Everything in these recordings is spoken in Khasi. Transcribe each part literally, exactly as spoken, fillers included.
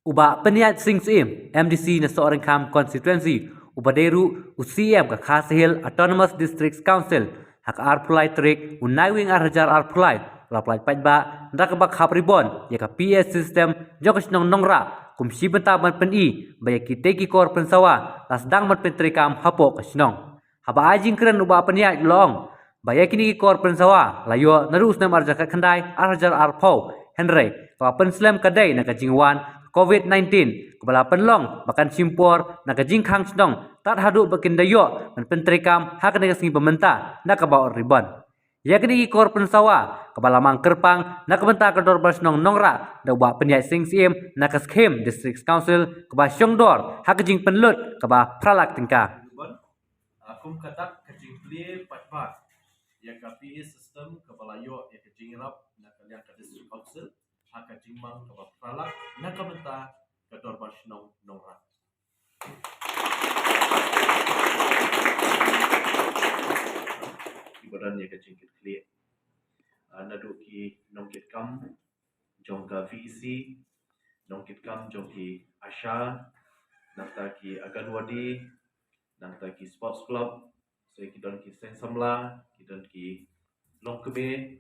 U Bah Pynïaid Sing Syiem, M D C na Sohryngkham Constituency, uba dei ruh u C E M ka Khasi Hills Autonomous Districts Council, ha ka arphew lai tarik u Naiwieng arhajar arphew lai, u la pynlait paidbah da kaba khap ribbon ïa ka P A system jong ka shnong Nongrah, kum shi bynta ban pyni ba ïa kitei ki kor pynsawa la sdang ban pyntreikam hapoh ka shnong. Haba ai jingkren u Bah Pynïaid u la ong ba ïa kine ki kor pynsawa la ïoh naduh u snem arhajar khatkhyndai arhajar arphew, hynrei kaba pynslem ka dei na ka jingwan Covid nineteen, kaba la pynlong ba kan shim por na ka jingkhang shnong tad haduh ba kin da ïoh ban pyntreikam ha kane ka sngi ba mynta na kaba ot ribbon. Ïa kine ki kor pynsawa kaba la mang kyrpang na ka bynta ka dorbar shnong Nongrah da u Bah Pynïaid Sing Syiem na ka skhim District Council kaba shongdor ha ka jingpynlut kaba phra lak tyngka. Ah, kum ka dak ka jingplie paidbah ïa ka P A system kaba la ïoh ïa ka jingïarap na ka liang ka District Council ha ka jingmang kaba phra lak na ka bynta ka dorbar shnong Nongrah. Kiba don ïa ka jingkitkhlieh, ah, naduh ki nongkitkam jong ka V E C, nongkitkam jong ki ASHA, nangta ki Anganwadi, nangta ki Sports Club, se ki don ki seng samla, ki don ki longkmie.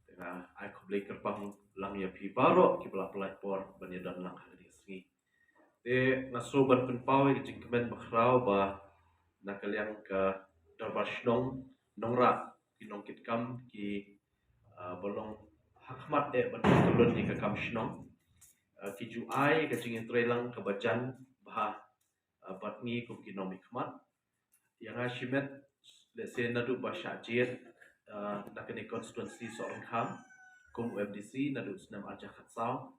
Te nga ai khublei kyrpang lang ïa phi baroh kiba la pynlait por ban ïadon lang ha kane ka sngi. Te nga sngew ban pynpaw ïa ka jingkmen bakhraw ba na ka liang ka dorbar shnong Nongrah, ki nongkitkam ki, ah, ba long ha khmat eh ban pynlong ïa ka kam shnong, ah, ki ju ai ka jingïatreilang kaba jan bha, ah, bad ngi kum ki nongmihkhmat. Ïa nga shimet, lehse naduh ba shah jied, ah, na kane constituency Sohryngkham kum u M D C naduh u snem arhajar khatsaw,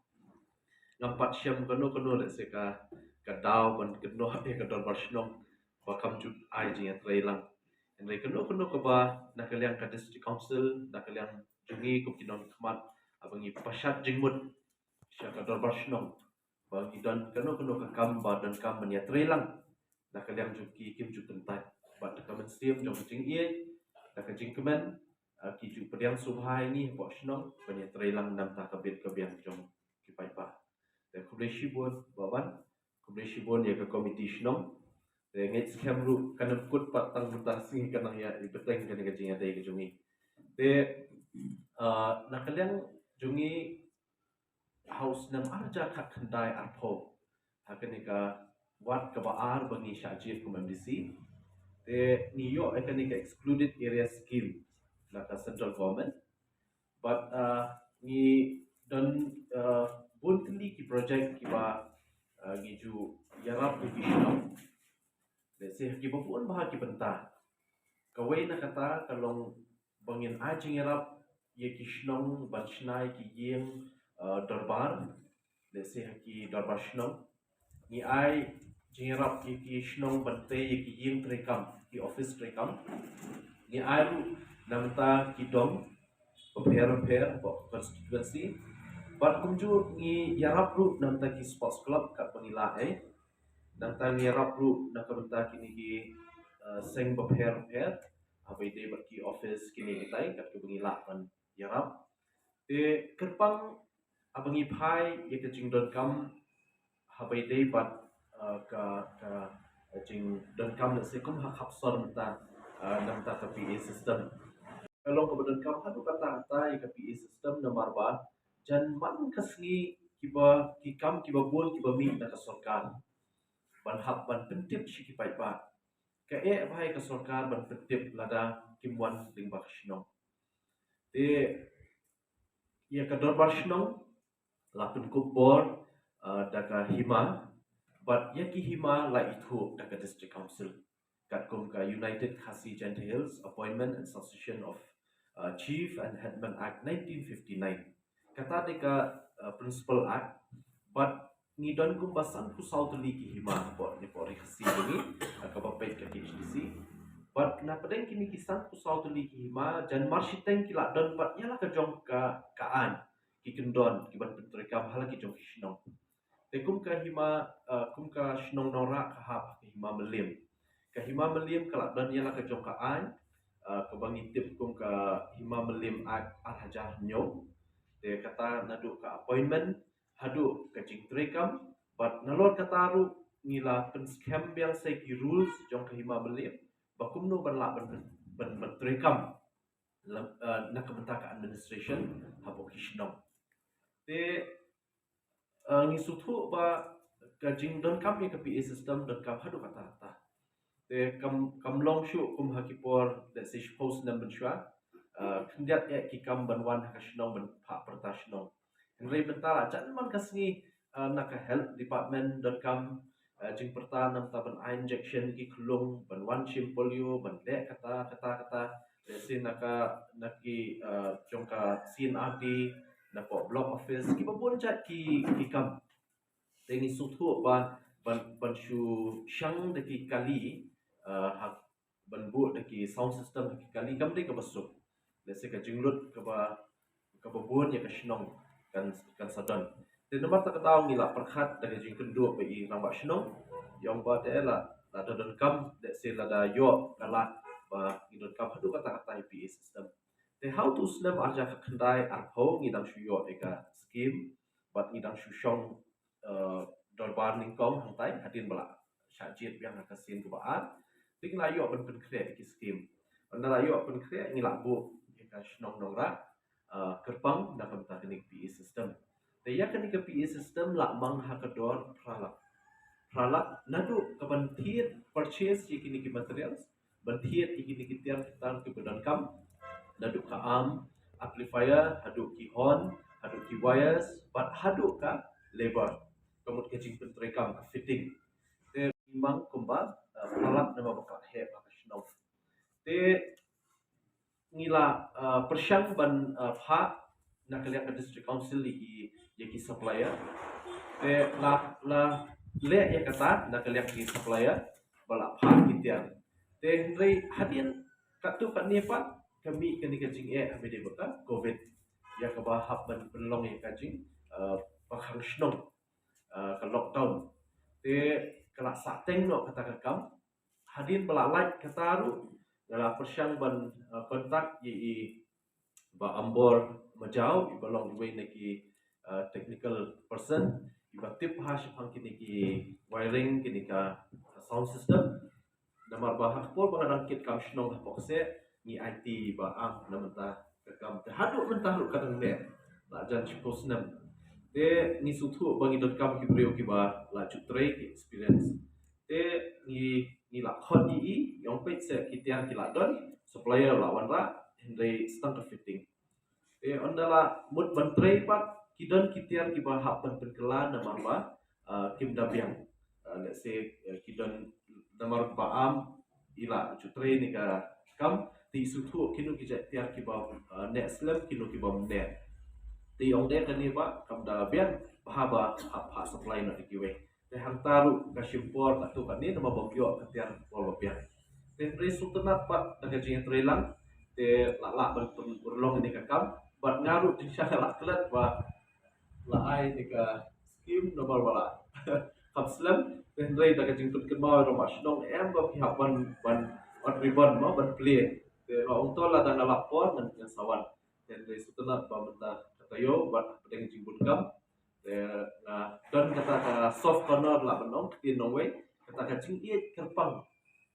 ngam pat shem kano kano, lehse ka, ka daw ban kynnoh ïa ka dorbar shnong ba kam ju ai jingïatreilang. Hynrei kano kano kaba na ka liang ka District Council, na ka liang jong ngi kum ki nongmihkhmat, haba ngi pashat jingmut sha ka dorbar shnong ba ngi don kano kano ka kam ba donkam ban ïatreilang, na ka liang jong ki kim ju kyntait bad ka mynsiem jong ka jingïeit, na ka jingkmen, ah, ki ju pdiang sngewbha ïa ngi hapoh shnong ban ïatreilang namar ka bit ka biang jong ki paidbah. Te khublei shibun Bah Wan, khublei shibun ïa ka komiti shnong. Te ngeit skhem ruh kan ym kut pat tang mynta sngi, kan nang ïa bteng kane ka jingïadei ka jong ngi. Te, ah, na ka liang jong ngi ha u snem arhajar khatkhyndai arphew, ha kane ka ward kaba ar ba ngi shah jied kum M D C, te ngi ïoh ïa kane ka excluded area scheme na ka central government. Bad, ah, ngi don, ah, bun tylli ki project kiba, ah, ngi ju ïarap ïa ki shnong, lehse ha kiba bun bha ki bynta. Kawei na kata ka long ba ngin ai jingïarap ïa ki shnong ban shna ïa ki ïing, ah, dorbar, lehse ha ki dorbar shnong. Ngi ai jingïarap ïa ki shnong ban tei ïa ki ïing treikam, ki office treikam. Ngi ai ruh na bynta ki dong bapher bapher hapoh constituency. Bad kumjuh ngi ïarap ruh na bynta ki sports club katba ngi lah, eh. Nangta ngi ïarap ruh na ka bynta kine ki, eh, seng bapher bapher, haba ïadei bad ki office kine kitai, katba ngi lah ban ïarap. Te kyrpang haba ngi phai ïa ka jingdonkam haba ïadei bad, eh, ka, ka jingdonkam, lehse kum ha Khapsor mynta, eh, na bynta ka P A system. Ka long kaba donkam haduh katta katta ïa ka P A system namar ba jan man ka sngi kiba, ki kam kiba bun kiba mih na ka sorkar ban hap ban pyntip sha ki paidbah. Ka eh bha ïa ka sorkar ban pyntip lada kim wan lyngba ka shnong. Te ïa ka dorbar shnong la pynkup bor, uh, da ka hima, bad ïa ki hima la ithuh da ka District Council, katkum ka United Khasi Jaintia Hills Appointment and Succession of, uh, Chief and Headman Act nineteen fifty-nine. Kata dei ka, uh, principal act, bad ngi don kumba sanphew saw tylli ki hima hapoh, hapoh Ri Khasi jong ngi, uh, kaba peit ka K H D C. Bad na pdeng kine ki sanphew saw tylli ki hima, jan marshiteng ki la don pat ïa la ka jong ka, ka aiñ, ki kyndon kiban pyntreikam ha la ki jong ki shnong. Te kum ka hima, uh, kum ka shnong Nongrah ka hap ha ka hima Mylliem. Ka hima Mylliem ka la don ïa la ka jong ka aiñ, uh, kaba ngi tip kum ka Hima Mylliem Act arhajar hynñiew. Te kata naduh ka appointment haduh ka jingtreikam, Bad nalor kata ruh ngi la pynskhem biang sa ïa ki rules jong ka Hima Mylliem ba kumno ban lah ban, ban, ban treikam na ka bynta ka administration hapoh ki shnong. Te ngi sngewthuh ba ka jingdonkam ïa ka P A system donkam haduh katta katta. Te kam long shuh kum ha ki por da shi phew snem mynshuwa. Khyndiat eh ki kam ban wan ha ka shnong ban phah pyrta shnong. Hynrei mynta la jan man ka sngi na ka health department donkam jingpyrta namar ban ai injection ki khlung, ban wan shim polio, ban leh kata kata kata. Let's say na ka, na ki jong ka C N R D, na ka block office, kiba bun jait ki, ki kam. Te ngi sngewthuh ba ban, ban shu shang da ki kali ha ban buh da ki sound system ha ki kali kam dei kaba suk. Let's say ka jinglut kaba, kaba bun ïa ka shnong kan, kan sa don. Te namar kata ka daw ngi la pyrkhat da ka jingkynduh ba i rangbah shnong ïa ong ba te la, la donkam, let's say lada ïoh ka lad ba ngi donkam haduh katta katta ïa P A system. Te ha utu u snem arhajar khatkhyndai arphew ngi dang shu ïoh ïa ka skim bad ngi dang shu shong dorbar nyngkong hangtai hadien ba la shah jied biang ha ka sien kaba ar. Te ngi la ïoh ban pynkhreh ïa ki skim. Ynda la ïoh pynkhreh ngi la buh ïa ka shnong Nongrah kyrpang na ka bynta kane ka P A system. Te ïa kane ka P A system la mang ha ka dor phra lak. Phra lak naduh ka ban thied purchase ïa kine ki materials, ban thied ïa kine ki tiar ki tar kiba donkam, naduh ka amp, amplifier, haduh ki horn, haduh ki wires, bad haduh ka labor. Ka mut ka jingpyntreikam, ka fitting. Te ngi mang kumba phra lak namar ba ka heh ha ka shnong. Te ngi la pyrshang ban phah na ka liang ka District Council ïa ki, ïa ki supplier. Te la, la leh ïa kata na ka liang ki supplier ba la phah ki tiar. Te hynrei hadien katto katne pat ka mih kane ka jingeh ha ba dei ba ka covid, ïa kaba hap ban pynlong ïa ka jing ba khang shnong, ka lockdown. Te ka la sah teng noh kata ka kam. Hadien ba la lait kata ruh nga la pyrshang ban contact ïa i Bah Ambor Majaw, iba long iwei na ki technical person iba tip ha shaphang kine ki wiring, kine ka sound system. Namar ba ha ka por ba nga dang kit kam shnong hapoh ka seh ngi aiti ba am na mynta ka kam. Te haduh mynta ruh ka dang neh, la jan shiphew snem. Te ngi sngewthuh ba ngi donkam ki briew kiba la ju trei, ki experience. Te ngi, ngi la khot ïa i, ong peit se ki tiar ki la don, supplier la wanrah, hynrei sa tang ka fitting. Te ynda la mut ban trei pat ki don ki tiar kiba hap ban pynkylla namar ba kim da biang. Let's say ki don namar ba am i la ju trei ne ka kam, te i sngewthuh kino ki jait tiar kiba neh slem, kino kibym neh. Te i ong de kane ba kam da biang, ba haba hap, hap supply noh ïa kiwei. Te hangta ruh ka shim por katto katne namar bym ïoh ka tiar por ba biang. Te hynrei sngewtynnat pat da ka jingïatreilang te la lah ban pynurlong ïa ka kam. Bad nga ruh jingshisha la klet ba la ai ïa ka skim namar ba la kham slem. Te hynrei da ka jingpynkynmaw ïa i rangbah shnong, em ba phi hap ban, ban ot ribbon mo ban plie. Te nga ong to lada nga lap por ngan, ngan sa wan. Te hynrei sngewtynnat ba mynta ka taïew bad hapdeng jingbun kam te nga don kata ka soft corner lah ban ong, ktien nongwei, kata ka jingïeit kyrpang,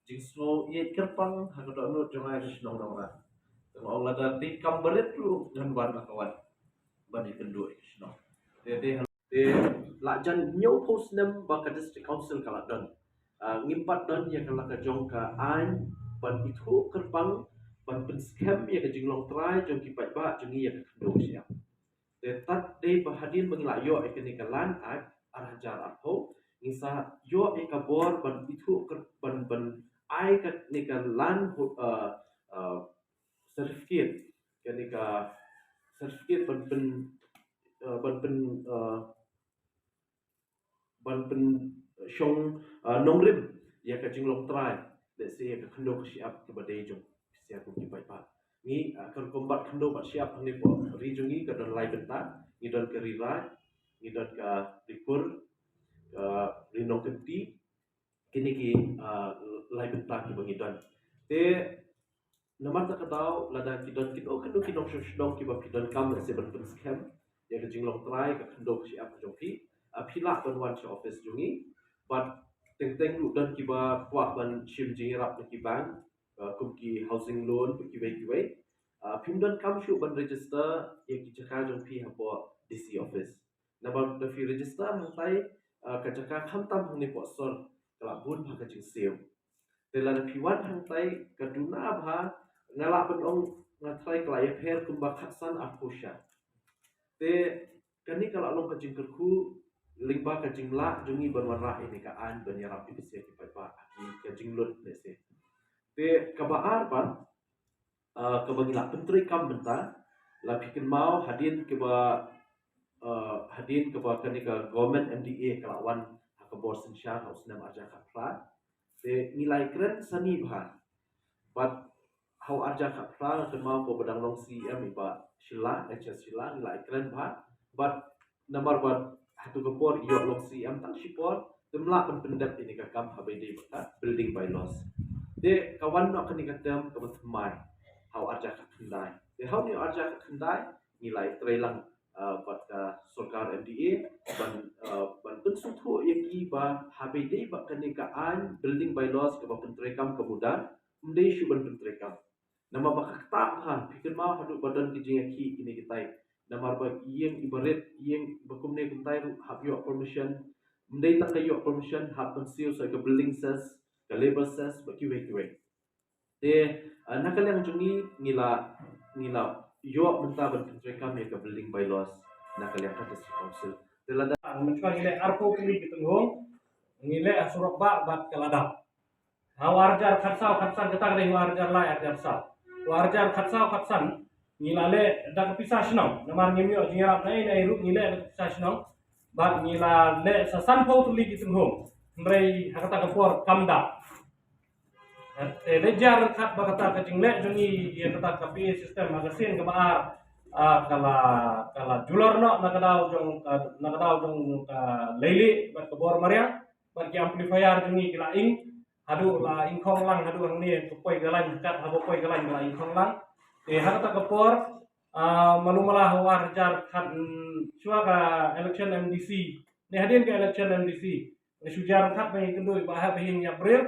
jingsngew ïeit kyrpang ha ka dohnud jong nga ïa ka shnong Nongrah. Te nga ong lada te kam barit ruh ngan wan, la ka wan ban ïakynduh ïa ka shnong. Te, te, te la jan hynñiewphew snem ba ka District Council ka la don. Ngim pat don ïa ka la ka jong ka aiñ ban ithuh kyrpang ban pynskhem ïa ka jinglong trai jong ki paidbah jong ngi ïa ka khyndew ka shyiap. Te tad dei ba hadien ba ngi la ïoh ïa kane ka Land Act ar hajar arphew, ngi sa ïoh ïa ka bor ban ithuh kyr-, ban, ban ai kane ka land ho-, uh, uh, certificate, kane ka certificate ban pyn, uh, ban pyn, uh, ban pynshong, uh, nongrim ïa ka jinglong trai, let's say ïa ka khyndew ka shyiap kaba dei jong ki sha kum ki paidbah. Ngi, uh, ka rukom bat khyndew bat shyiap hangne hapoh ri jong ngi ka don lai bynta, ngi don ka Ri Raid, ngi don ka Ri Kur, ka Ri Nongkynti, kine ki, uh, lai bynta kiba ngi don. Te namar kata ka daw lada ki don kino kino ki nongshong shnong kiba phi donkam, let's say ban pynskhem ïa ka jinglong trai ka khyndew ka shyiap ka jong phi, phi lah ban wan sha office jong ngi. Bad teng teng ruh don kiba kwah ban shim jingïarap na ki bank, kum ki housing loan bad kiwei kiwei. Phim donkam shuh ban register ïa ki jaka jong phi hapoh D C office. Namar da phi register hangtai, ka jaka khamtam hangne poh sor ka la bun bha ka jingsiew. Te lada phi wan hangtai ka duna bha, nga lah ban ong nga trai ka la ïapher kumba khatsan arphew sha. Te kane ka la long ka jingkyrkhu lyngba ka jinglah jong ngi ban wanrah ïa kane ka aiñ ban ïarap ïa ki sia ki paidbah ha ki ka jinglut ne se. Te kaba ar pat, kaba ngi la pyntreikam mynta, la phi kynmaw hadien kaba hadien kaba kane ka government M D A ka la wan ha ka bor synshar ha u snem arhajar khatphra. Te ngi la ïakren sani bha. Bad ha u arhajar khatphra nga kynmaw ko ba dang long C E M i Bah Shylla, H S Shylla, ngi la ïakren bha. Bad namar bad hato ka por ïoh long C E M tang shipor, te ym lah ban pyndep ïa kane ka kam haba ïadei bad ka building bylaws. Te ka wan noh kane ka term kaba thymmai ha u arhajar khatkhyndai. Te ha une u arhajar khatkhyndai ngi la ïatrei lang bad ka sorkar M D A ban ban pynsngewthuh ïa ki ba haba ïadei bad kane ka aiñ building bylaws kaba pyntreikam ka muda, ym dei shuh ban pyntreikam. Namar ba ka ktah bha, phi kynmaw haduh ba don ki jingïakhih kine kitai. Namar ba ïing iba rit, ïing iba kumne kumtai ruh hap ïoh permission. Ym dei tang ka ïoh permission, hap ban siew sa ka building cess, ka labour cess bad kiwei kiwei. Te na ka liang jong ngi ngi la ngi la ïoh mynta ban pyntreikam ïa ka building bylaws na ka liang ka District Council. Te lada mynta ngi leh arphew tylli ki tynghong, ngi leh ha surok bah bad ka la dap. Ha u arhajar khatsaw khatsan, kata ka dei u arhajar lai arhajar saw. U arhajar khatsaw khatsan ngi la leh da ka pisa shnong, namar ngim ïoh jingïarap na ei na ei ruh, ngi leh da ka pisa shnong. Bad ngi la leh sa sanphew tylli ki tynghong. Hynrei ha kata ka por kam dap. Te leh jar khat ba kata ka jingleh jong ngi ïa kata ka P A system ha ka sien kaba ar, ka la ka la julor noh na ka daw jong ka, na ka daw jong ka Leilieh bad ka bor mariang. Bad ki amplifier jong ngi ki la ing, haduh la ing khong lang, haduh hangne ka poi ka lain, kat haba poi ka lain la ing khong lang. Te ha kata ka por, malu mala ha u arhajar khat, shuwa ka election M D C, ne hadien ka election M D C, ne shu jar khat ba ngi kynduh ba hap ba ïing ïa briew.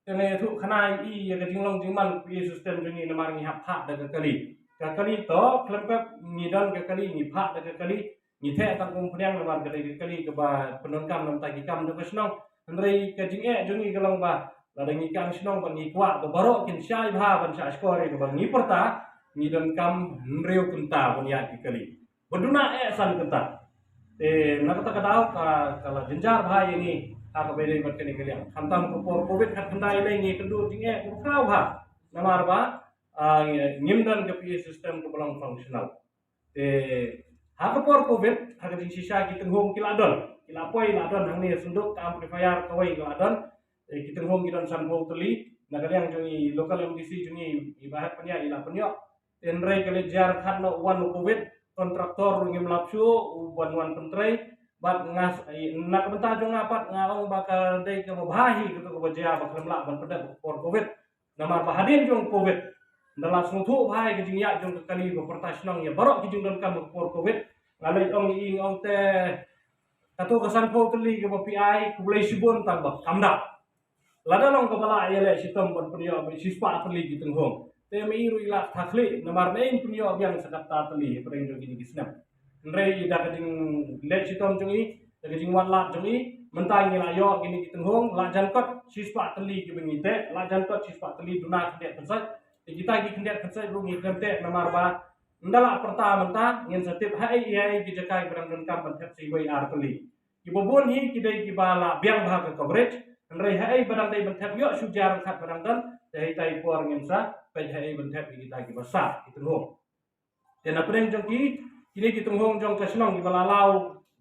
Te ngi ïathuh khana ïa ka jinglong jingman ka P A system jong ngi namar ngi hap phah da ka kali. Ka kali to khlem pep ngi don ka kali, ngi phah da ka kali. Ngi theh tang kum pdiang namar ka dei ka kali kaba pyndonkam na bynta ki kam jong ka shnong. Hynrei ka jingeh jong ngi ka long ba lada ngi kang shnong ba ngi kwah ba baroh kin shai bha ban shah shkor ïa kaba ngi pyrta, ngi donkam hynriew kynta ban ïaid ki kali. Ba duna eh san kynta. Te na kata ka daw ka la jynjar bha ïa ngi ha kaba ïadei bad kane ka liang. Khamtam ka por covid khatkhyndai lei ngi kynduh jingeh kaba khraw bha. Namar ba ngim don ka P A system kaba long functional. Te ha ka por covid ha ka jingshisha ki tynghong ki la don, ki la poi la don hangne, senduk ka amplifier kawei ki la don. Te ki tynghong ki don sanphew tylli, na ka liang jong i local M D C jong i, i Bah Hep Pynïaid i la pynïoh. Te hynrei ka leit jar khat noh u wan u covid, kontraktor ruh ngim lap shuh u ban wan pyntrei. Bad nga, na ka bynta jong nga pat nga ong ba ka dei kaba bha hi kato kaba jia ba khlem lah ban pyndep ka por covid. Namar ba hadien jong covid, ynda la sngewthuh bha ïa ka jingïaid jong ka kali ba pyrta shnong ïa baroh ki jingdonkam ka por covid. Nga leit ong ïa i, nga ong te kato ka sanphew tylli kaba phi ai, khublei shibun, tang ba kam dap. Lada long kaba lah ïaleh shitom ban pynïoh ba shispah tylli ki tynghong, te ma i ruh i la thakhlieh, namar ma in pynïoh biang sa kata tylli hapdeng jong kine ki snem. Hynrei da ka jingleh shitom jong i, da ka jingwad lad jong i, mynta ngi la ïoh kine ki tynghong, la jan kot shispah tylli kiba ngi teh, la jan kot shispah tylli duna khyndiat khynsoit. Te kita ki khyndiat khynsoit ruh ngi khlem teh namar ba ynda la pyrta mynta ngin sa tip haei haei ki jaka kiba dang donkam ban thep sa iwei ar tylli. Kiba bun hi ki dei kiba la biang bha ka coverage, hynrei haei ba dang dei ban thep ïoh shu jar khat ba dang don, te hei tai por ngin sa peit haei ban thep ïa kita kiba sah ki tynghong. Te na pdeng jong ki, kine ki tynghong jong ka shnong kiba la law,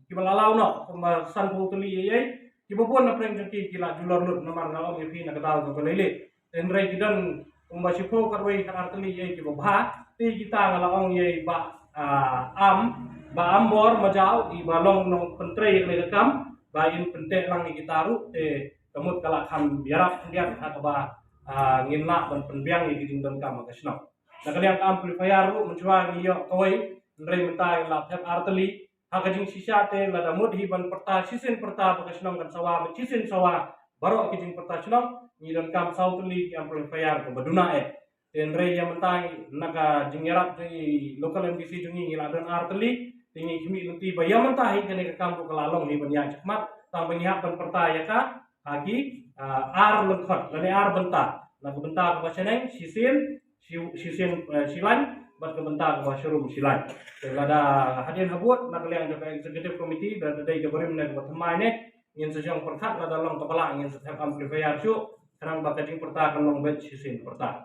kiba la law noh kumba sanphew tylli ei ei, kiba bun na pdeng jong ki ki la julor lut namar nga ong ïa phi na ka daw jong ka Leilieh. Te hynrei ki don kumba shiphew khatwei khatar tylli ei ei kiba bha. Te kita nga la ong ïa i Bah Am, Bah Ambor Majaw, iba long nongpyntrei ïa kane ka kam ba in pynteh lang ïa kita ruh, te ka mut ka la kham ïarap khyndiat ha kaba ngin lah ban pynbiang ïa ki jingdonkam ha ka shnong. Na ka liang ka amplifier ruh mynshuwa ngi ïoh kawei, hynrei mynta ngi la thep ar tylli. Ha ka jingshisha te lada mut hi ban pyrta shisien pyrta ba ka shnong kan sawa bad shisien sawa baroh ki jingpyrta shnong, ngi donkam saw tylli ki amplifier kaba duna eh. Te hynrei ïa mynta na ka jingïarap jong i local M D C jong ngi, ngi la don ar tylli. Te ngi khmih lynti ba ïa mynta hi kane ka kam ruh ka la long hi ban ïaid shakhmat, tang ba ngi hap ban pyrta ïa ka ha ki, ah, ar lyngkhot lane ar bynta. Na ka bynta kaba shaneng shisien, shi- shisien, eh, shi lain, bad ka bynta kaba sharum shi lain. Te lada hadien habud na ka liang jong ka executive committee da da dei ka barim ne kaba thymmai ne, ngin sa shong pyrkhat, lada long kaba lah ngin sa thep amplifier shuh, khnang ba ka jingpyrta kan long beit shisien pyrta.